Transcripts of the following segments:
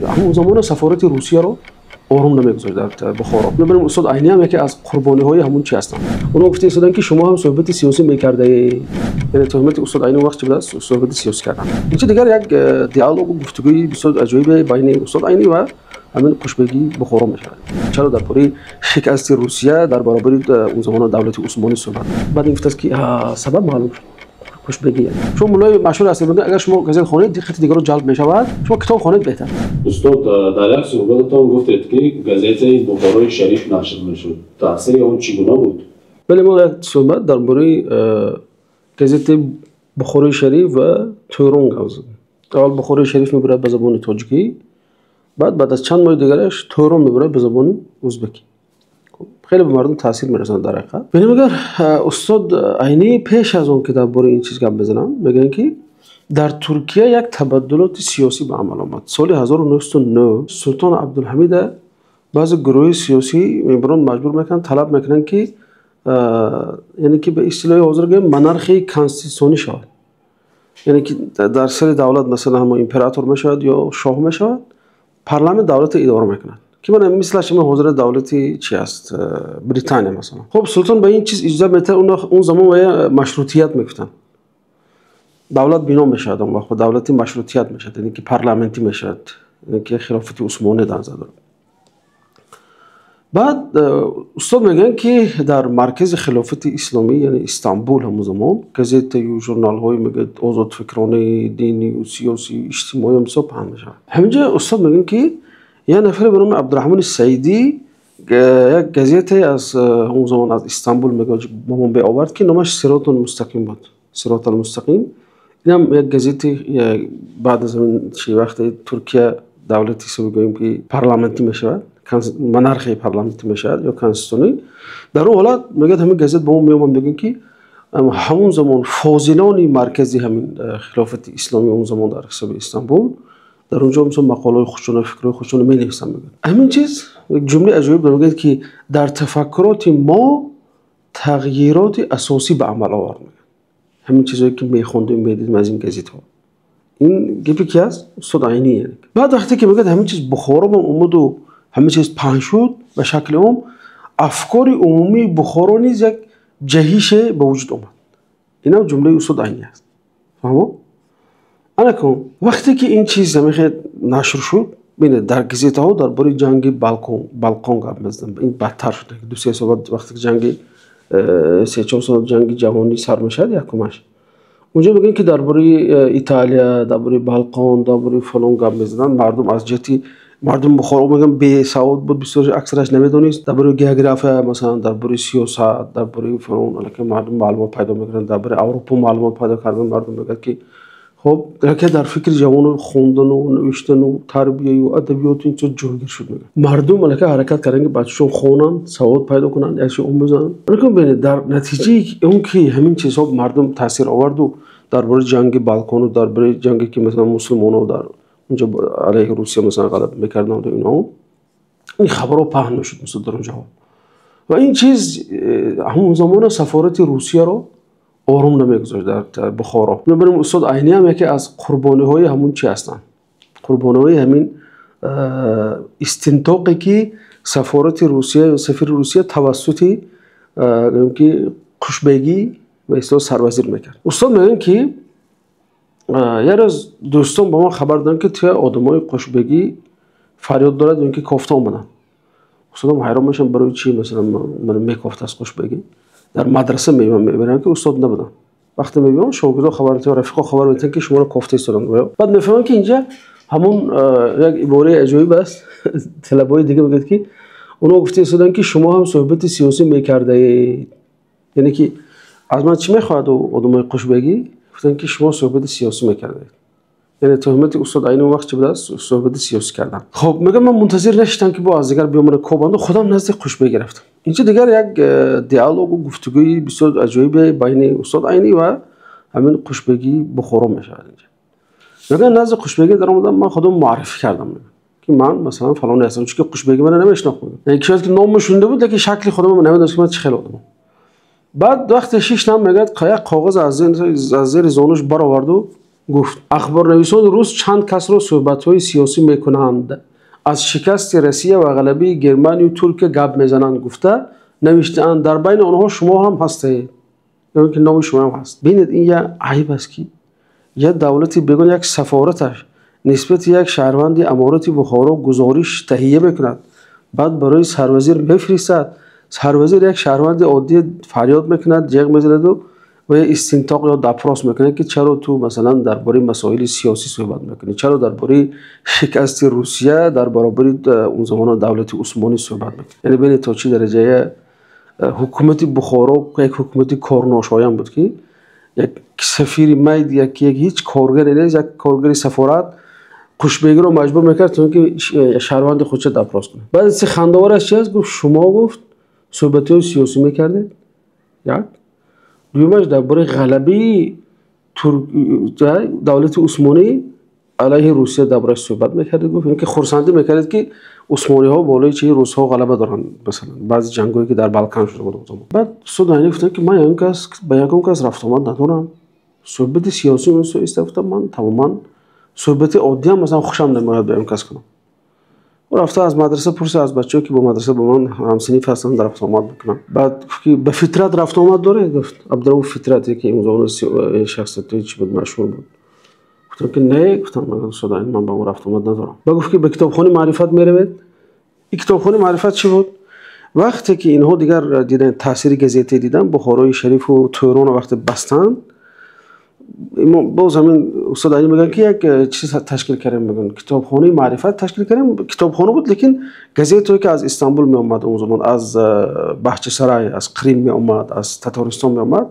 Ҳамон замона сафорати Русияро ором намегузошт дар Бухоро. Мебинем, устод Айнӣ ҳам яке аз қурбониҳои ҳамон чи ҳастанд. Онҳо гуфта истоданд, ки шумо ҳам суҳбати сиёсӣ мекардаед. Яъне туҳмати устод Айнӣ он вақт чӣ будааст? Суҳбати сиёсӣ кардан. Инҷа дигар як диалогу гуфтугӯи бисёр аҷоибе байни устод Айнӣ ва ҳамин Қушбегии Бухоро мешавад. Чаро дар бораи шикасти Русия дар баробари он замона давлати Усмонӣ суҳбат? Баъд ин гуфтааст, ки сабаб маълум шуд. Қушбегӣ. Шумо муллои машҳур ҳастед, агар шумо газета хонед, диққати дигарро ҷалб мешавад. Шумо китоб хонед, беҳтар. Устод, дар як суҳбататон гуфтед, ки газетаи Бухорои Шариф нашр мешуд. Таъсири он чӣ гуна буд? Бале, мо як суҳбат дар бораи газетаи Бухорои Шариф ва Тӯрон гап задем. Аввал Бухорои Шариф мебурад ба забони тоҷикӣ, баъд аз чанд моҳи дигараш Тӯрон мебурад ба забони узбекӣ. Хеле ба мардум таъсир мерасонад дар ҳақиқат. Бинем, агар устод Айнӣ пеш аз он ки дар бораи ин чиз гап мезананд, мегӯянд, ки дар Туркия як табаддулоти сиёсӣ ба амал омад. Соли 1909 султон Абдулҳамида баъзе гурӯҳи сиёсӣ мебуранд, маҷбур мекунанд, талаб мекунанд, ки яъне ки ба истилоҳи ҳозир гӯем, монархияи конститутсионӣ шавад, яъне ки дар сари давлат, масалан, ҳамон император мешавад ё шоҳ мешавад, парламент давлатро идора мекунад, ки мана мислаш ҳамин ҳозира давлати чи аст, Британия, масалан. Хуб, султон ба ин чиз иҷозат метаҳад. Он замон вая машрутият мегуфтанд. Давлат бино мешавад, он вақт давлати машрутият мешавад, яъне ки парламентӣ мешавад, яъне ки хилофати Усмонӣ дар назар дорад. Баъд устод мегӯянд, ки дар маркази хилофати исломӣ, яъне Истанбул, ҳамон замон газетаю журналҳои, мегӯяд, озодфикронаи динию сиёсию иҷтимоӣ бисёр паҳн мешавад. Ҳаминҷо устод мегӯянд, ки як нафаре ба номи Абдураҳмони Саидӣ як газетае аз он замон аз Истанбул, мегӯяд, ба мо меовард, ки номаш Сиротул Мустақим буд. Сиротул Мустақим, инам як газети баъд аз ҳамин чи, вақте Туркия давлати ҳисоби гӯем, ки парламентӣ мешавад, монархияи парламентӣ мешавад ё конститутсионӣ, дар он ҳолат, мегӯяд, ҳамин газет ба мо меомад. Мегӯянд, ки ҳамон замон фозилони маркази ҳамин хилофати исломӣ, он замон дар ҳисоби Истанбул, дар он ҷо мисол мақолаҳои худшона, фикрҳои худшона менависанд. Мегӯяд, ҳамин чиз як ҷумлаи аҷоиб дорад, мегӯяд, ки дар тафаккуроти мо тағйироти асосӣ ба амал овард, мегӯяд, ҳамин чизҳое ки мехондем, медидем аз ин газетҳо. Ин гапи ки аст? Устод Айнӣ. Баъд вақте ки, мегӯяд, ҳамин чиз Бухоро ба омаду ҳамин чиз паҳн шуд ба шакли ом, афкори умумии Бухоро низ як ҷаҳише ба вуҷуд омад. Инам ҷумлаи устод Айнӣ аст. Фаҳмо? Ана кун, вақте ки ин чиз ҳамихе нашр шуд, бинед, дар газетаҳо дар бораи ҷанги Балқон гап мезананд. Ин бадтар шуд. 2-3 сол баъд, вақте ки ҷанги 3-4 сол ҷанги ҷаҳонӣ сар мешавад, якумаш, унҷо мегӯянд, ки дар бораи Италия, дар бораи Балқон, дар бораи фалон гап мезананд. Мардум аз ҷиҳати мардуми Бухоро, мегӯям, бесавод буд, бисёр аксараш намедонист дар бораи география, масалан, дар бораи сиёсат, дар бораи фалон. Аллакай мардум маълумот пайдо мекунанд, дар бораи Аврупо маълумот пайдо кардан. Мардум мегӯяд, ки хоб, аллакай дар фикри ҷавону хондану навиштану тарбияю адабиёту ин чиз ҷойгир шуд. Мегӯяд, мардум аллакай ҳаракат карданд, ки бачашон хонанд, савод пайдо кунанд, як чиз омӯзанд. Лекин бинед, дар натиҷаи он ки ҳамин чизҳо мардум таъсир оварду, дар бораи ҷанги Балкону дар бораи ҷанге, ки масалан мусулмонҳо дар унҷо алайҳи Русия, масалан, ғалаба мекарданд, инҳо, ин хабарҳо паҳн мешуд, мисол, дар он ҷаҳон. Ва ин чиз ҳамон замона сафорати Русияро ором намегузошт дар Бухоро. Мебинем, устод Айнӣ ҳам яке аз қурбониҳои ҳамон чи ҳастанд, қурбониҳои ҳамин истинтоқе, ки сафорати Русия, сафири Русия тавассути гӯем, ки Қушбегӣ ба истилоҳ сарвазир мекард. Устод мегӯянд, ки як рӯз дӯстон ба ман хабар доданд, ки туя одамои Қушбегӣ фарёд дорад ё ин ки кофта омаданд. Устодам ҳайрон мешаванд, барои чӣ, масалан, ман мекофтааст Қушбегӣ? Дар мадраса мебинам, ки устод набуданд. Вақте мебинам, шогирдо хабар метиҳанд, рафиқо хабар метиҳанд, ки шуморо кофта истоданд. Баъд мефаҳмам, ки инҷа ҳамон як ибораи аҷоиб аст. Талабаҳои дига мегӯяд, ки онҳо гуфта истоданд, ки шумо ҳам суҳбати сиёсӣ мекардаед. Яъне ки аз ман чӣ мехоҳад одамои Қушбегӣ? Гуфтанд, ки шумо суҳбати сиёсӣ мекардаед. Яъне туҳмати устод айни он вақт чӣ будааст? Суҳбати сиёсӣ кардан. Хоб, мегӯям, ман мунтазир нашидам, ки бо аз дигар биёмада кобанду, худам назди Қушбегӣ рафтам. Инҷа дигар як диалогу гуфтугӯи бисёр аҷоибе байни устод Айнӣ ва ҳамин Қушбегии Бухоро мешавад. Инҷа, мегӯям, назди Қушбегӣ даромадам, ман худам муаррифӣ кардам, ки ман, масалан, фалоне ҳастам, чунки Қушбегӣ мана намешинохт. Яъне шояд ки номро шунида буд, лекин шакли худам намедонист, ки ман чӣ хел одамам. Баъд вақте шиштам, мегӯяд, як коғаз аз зери зонуш бароварду. Гуфт: ахборнависони рус чанд касро суҳбатҳои сиёсӣ мекунанд, аз шикасти Россия ва ғалабаи Германию Туркия гап мезананд, гуфта навиштаанд. Дар байни онҳо шумо ҳам ҳастед, ё ки номи шумо ҳам ҳаст. Бинед, ин як айб аст, ки як давлати бегона, як сафораташ нисбати як шаҳрванди аморати Бухоро гузориш таҳия мекунад, баъд барои сарвазир мефиристад. Сарвазир як шаҳрванди оддӣ фарёд мекунад, ҷеғ мезанаду ва истинтоқ ё допрос мекунад, ки чаро ту, масалан, дар бораи масоили сиёсӣ суҳбат мекунӣ, чаро дар бораи шикасти Русия дар баробари он замона давлати Усмонӣ суҳбат мекунӣ. Яъне бинед, то чӣ дараҷа ҳукумати Бухоро як ҳукумати корношоям буд, ки як сафири майд, як ҳеҷ коргаре нест, як коргари сафорат Қушбегиро маҷбур мекард, то ки шаҳрванди худша допрос кунад. Баъд си хандаовараш чи аст? Гуфт: шумо, гуфт, суҳбатҳои сиёсӣ мекардед, як дуюмаш дар бораи ғалабаи давлати Усмонӣ алайҳи Русия дар борааш суҳбат мекардед. Гуфт, ки хурсандӣ мекардед, ки усмониҳо болои чи русҳо ғалаба доранд, масалан, баъзе ҷангҳое, ки дар Балкан шуда буд он замон. Баъд устод Айнӣ гуфтанд, ки ман ягон кас ба ягон кас рафтуомад надорам, суҳбати сиёсӣ иста гуфтам, ман тамоман суҳбати оддиам, масалан, хушам намеояд ба ягон кас кунам. Рафта аз мадраса пурса, аз бачаҳое, ки бо мадраса бо ман ҳамсиниф ҳастанд, рафтуомад мекунам. Баъд гуфт, ки ба Фитрат рафтуомад доред? Гуфт Абдурауф Фитрат, ки он замон шахсиятҳои чӣ буд, машҳур буд. Гуфтам, ки не, гуфтам, устод, ман ба он рафтуомад надорам. Ба гуфт, ки ба китобхонаи Маърифат меравед. Ин китобхонаи Маърифат чӣ буд? Вақте ки инҳо дигар дидан, таъсири газетае дидан, Бухорои Шарифу Тӯронро вақте бастанд, боз ҳамин устод Айнӣ мегӯянд, ки як чиз ташкил кардем, мегӯянд, китобхонаи Маърифат ташкил кардем. Китобхона буд, лекин газетое, ки аз Истанбул меомад он замон, аз Бахчисарай, аз Қрим меомад, аз Татористон меомад,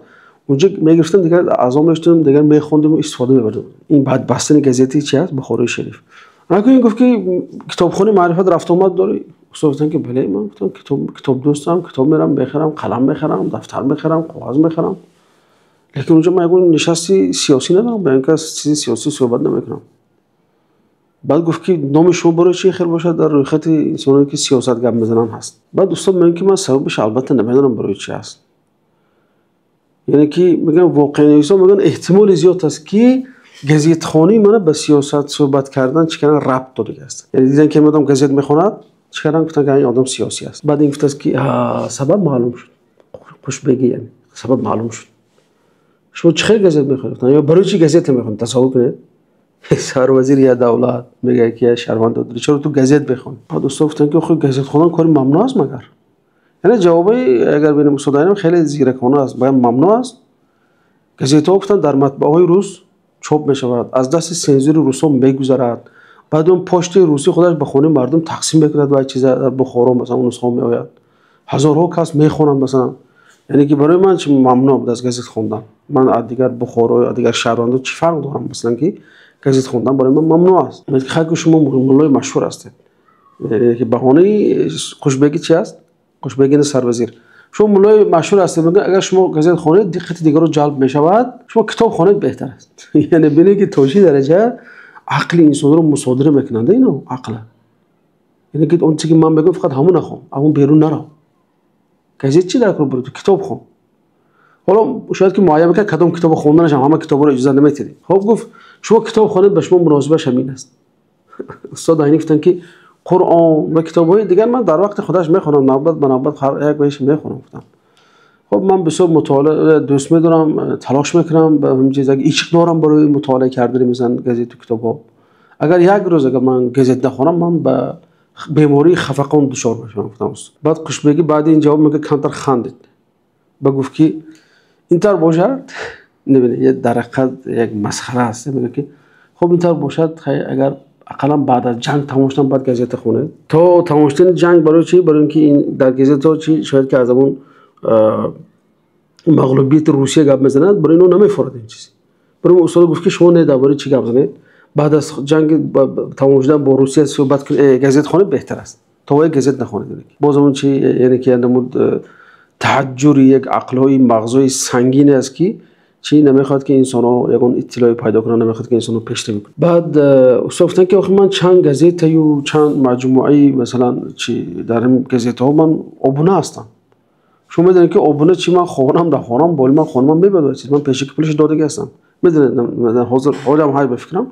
унҷо мегирифтем, дигар аъзо мешудем, дигар мехондему истифода мебурдем. Ин баъд бастани газетаи чи аст, Бухорои Шариф. Ин гуфт, ки китобхонаи Маърифат рафтуомад дорӣ? Устод гуфтанд, ки бале, ман гуфтам, китобдӯстам, китоб мерам мехарам, қалам мехарам, дафтар мехарам, коғаз мехарам, лекин унҷо ман ягон нишасти сиёсӣ надорам, ба ягон кас чизи сиёсӣ суҳбат намекунам. Баъд гуфт, ки номи шумо барои чӣ хел бошад дар рӯйхати инсоное, ки сиёсат гап мезананд, ҳаст? Баъд устод мегӯянд, ки ман сабабаш албатта намедонам, барои чи аст. Яъне ки мегӯям, воқеанависон мегӯянд, эҳтимоли зиёд аст, ки газетхонии мана ба сиёсат суҳбат кардан чӣ кардан рабт додага аст. Яъне дидан, ки ин одам газет мехонад, чӣ кардан, гуфтанд, ки ин одам сиёсӣ аст. Баъд ин гуфтааст, ки сабаб маълум шуд, Қушбегӣ, яъне сабаб маълум шуд. Шумо чӣ хел газет мехонед ё барои чӣ газета мехонед? Тасаввур кунед, сарвазири як давлат мегӯяд, ки як шаҳрванд, чаро ту газет мехонӣ? Баъд устод гуфтанд, ки охир газет хондан кори мамнӯъ аст магар? Яъне ҷавобаи, агар бинем, устод Айнӣ хеле зиракона аст. Баян мамнӯъ аст? Газетаҳо, гуфтанд, дар матбааҳои рус чоп мешавад, аз дасти сензури русҳо мегузарад, баъд он почтаи русӣ худаш ба хонаи мардум тақсим мекунад ва чиза дар Бухоро, масалан, нусхаҳо меояд, ҳазорҳо кас мехонанд, масалан. Яъне ки барои ман чи мамнӯъ буд аз газет хондан? Ман аз дигар Бухоро, аз дигар шаҳрвандон чӣ фарқ дорам, масалан, ки газет хондан барои ман мамнӯъ аст? Хайр, шумо муллои машҳур ҳастед. Яъне ки баҳонаи Қушбегӣ чи аст? Қушбегӣ сарвазир: шумо муллои машҳур ҳастед, мегӯяд, агар шумо газет хонед, диққати дигарро ҷалб мешавад, шумо китоб хонед беҳтар аст. Яъне бинед, ки то чӣ дараҷа ақли инсонро мусодира мекунанд ино ақла. Яъне ки он чизе, ки ман мегӯям, фақат ҳамон хон, ҳамон берун наро, газет чӣ дар кор бурд, китоб хон. Ҳоло шояд ки муайян мекард кадом китобо хонданашам, ҳама китобро иҷозат наметидем. Хоб, гуфт, шумо китоб хонед, ба шумо муносибаш ҳамин аст. Устод Айнӣ гуфтанд, ки Қуръон ва китобҳои дигар ман дар вақти худаш мехонам, навбат ба навбат ҳар як баиш мехонам. Гуфтам, хоб, ман бисёр мутолиа дӯст медорам, талош мекунам, ба ҳамин чиз як ишқ дорам барои мутолиа кардани, масалан, газету китобҳо. Агар як рӯз агар ман газет нахонам, ман ба бемории хафақон дучор мешавам, гуфтам. Баъд Қушбегӣ баъди ин ҷавоб, мега, камтар хандид, ба гуфт, ки ин тавр бошад, дар ҳақиқат як масхара аст, мега, ки хоб, ин тавр бошад, агар ақаллан баъд аз ҷанг тамом шудан баъд газета хонед, то тамом шудани ҷанг. Барои чӣ? Барои ин ки ин дар газетаҳо чи шояд ки аз ҳамон мағлубияти Русия гап мезанад, барои ино намефорад ин чиз. Барои устод гуфт, ки шумо не, дар бораи чӣ гап занед, баъд аз ҷанги тамом шудан бо Русия суҳбат, газет хонед беҳтар аст, то вай газет нахонед. Боз ҳамон чи, яъне ки намуд таҳаҷҷури як ақлҳои мағзҳои сангине аст, ки чӣ намехоҳад, ки инсонҳо ягон иттилоъе пайдо кунанд, намехоҳад, ки инсонҳо пешравӣ кунанд. Баъд устод гуфтанд, ки охи ман чанд газетаю чанд маҷмӯаи, масалан, чи дар ин газетаҳо ман обуна ҳастам. Шумо медонед, ки обуна чи, ман хонам, дар хонам боли ман хонамам мебиёд, чиз ман пешаки пулаш додагӣ ҳастам. Медонед, ҳозир ҳоло ҳам ҳай, ба фикрам,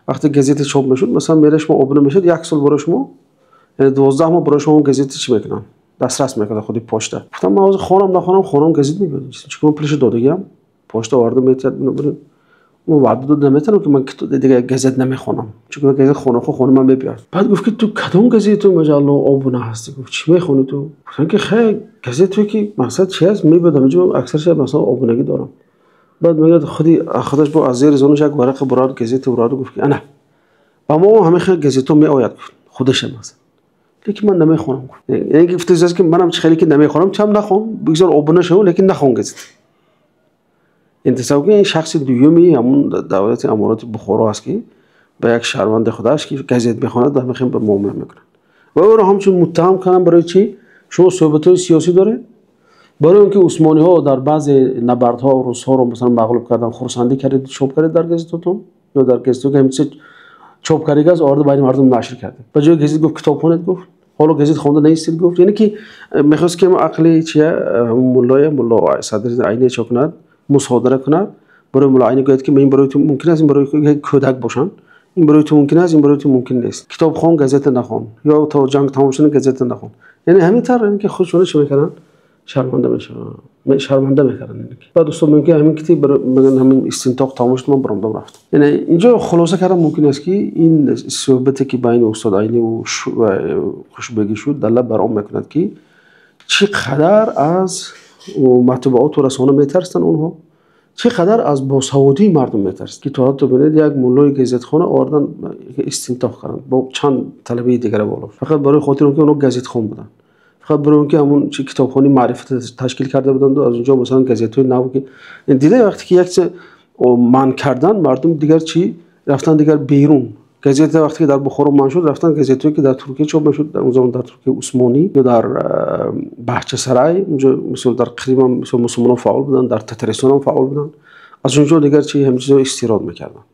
вақте газета чоп мешуд, масалан, мера шумо обуна мешуд, як сол барои шумо, яъне 12 моҳ барои шумо газета чӣ мекунанд, дастрас мекунад худи почта. Гуфтам, ман ҳозир хонам нахонам, хонам газет мебиёд, чунки ман пулашо додагиам, почта оварда метиҳад. Мо ваъда дод, наметавонам, ки ман дигар газет намехонам, чунки газет хонахо хона ман мебиёд. Баъд гуфт, ки ту кадом газету маҷалло обуна ҳастӣ? Гуфт, чӣ мехонӣ ту? Гуфтам, ки хай, газетое ки мақсад чи аст, мебиёд ҳаминҷо, аксарша масалан обунагӣ дорам. Баъд мегӯяд, худи худаш бо аз зери зонуш як варақа бурад, газета бураду гуфт, ки ана, ба мо ҳамин хел газетҳо меояд, гуфт, худаша мақсад, лекин ман намехонам, гуфт. Яъне ки гуфта, ки манам чӣ хеле ки намехонам, ту ҳам нахон, бигзор обуна шав, лекин нахон газета. Ин тасаввур кунед, ин шахси дуюми ҳамун давлати Аморати Бухоро аст, ки ба як шаҳрванди худаш, ки газет мехонад, ҳамин хел муомила мекунад ва ӯро ҳамчун муттаҳам карданд. Барои чӣ? Шумо суҳбатҳои сиёсӣ доред, барои он ки усмониҳо дар баъзе набардҳо русҳоро масалан мағлуб кардан, хурсандӣ кардед, чоп кардед дар газетотон ё дар газетҳо, ки ҳамчиз чоп кардагӣ аст, оварда байни мардум нашр кардед. Ба ҷои газет, гуфт, китоб хонед, гуфт, ҳоло газет хонда наистед, гуфт. Яъне ки мехост, ки ақли чия, муллоя, мулло Садриддин Айния чо кунад, мусодира кунад. Барои мулло Айни гӯяд, ки ин барои ту мумкин аст, ин барои кӯдак бошанд, ин барои ту мумкин аст, ин барои ту мумкин нест, китоб хон, газета нахон, ё то ҷанг тамом шуда газета нахон. Яъне ҳамин тавр ки худшона чӣ мекарданд, шарманда мешаванд, шарманда мекарданд. Баъд устод мегӯяд, ки ҳамин кити ҳамин истинтоқ тамом шуд, ман баромадам, рафтам. Яъне инҷо хулоса кардан мумкин аст, ки ин суҳбате, ки байни устод Айнӣ Хушбегӣ шуд, далолат бар он мекунад, ки чӣ қадар аз матбуоту расона метарсанд онҳо, чӣ қадар аз босаводии мардум метарсанд, ки то ҳатто, бинед, як муллои газетхона овардан, истинтоқ карданд бо чанд талабаи дигара боло, фақат барои хотири он ки онҳо газетхон буданд, фақат барои он ки ҳамон чи китобхонаи маърифат ташкил карда буданд. Аз он ҷо масалан газетҳои нав ки дида, вақте ки як чиз манъ кардан, мардум дигар чӣ рафтан, дигар берун газета, вақте ки дар Бухоро манъ шуд, рафтан газетҳое, ки дар Туркия чоп мешуд, он замон дар Туркияи Усмонӣ ё дар Баҳчасарай, унҷо мисол дар Қримам мисол мусулмонон фаъол буданд, дар Татаристонам фаъол буданд, аз он ҷо дигар чи ҳамин чизҳо истирод мекарданд.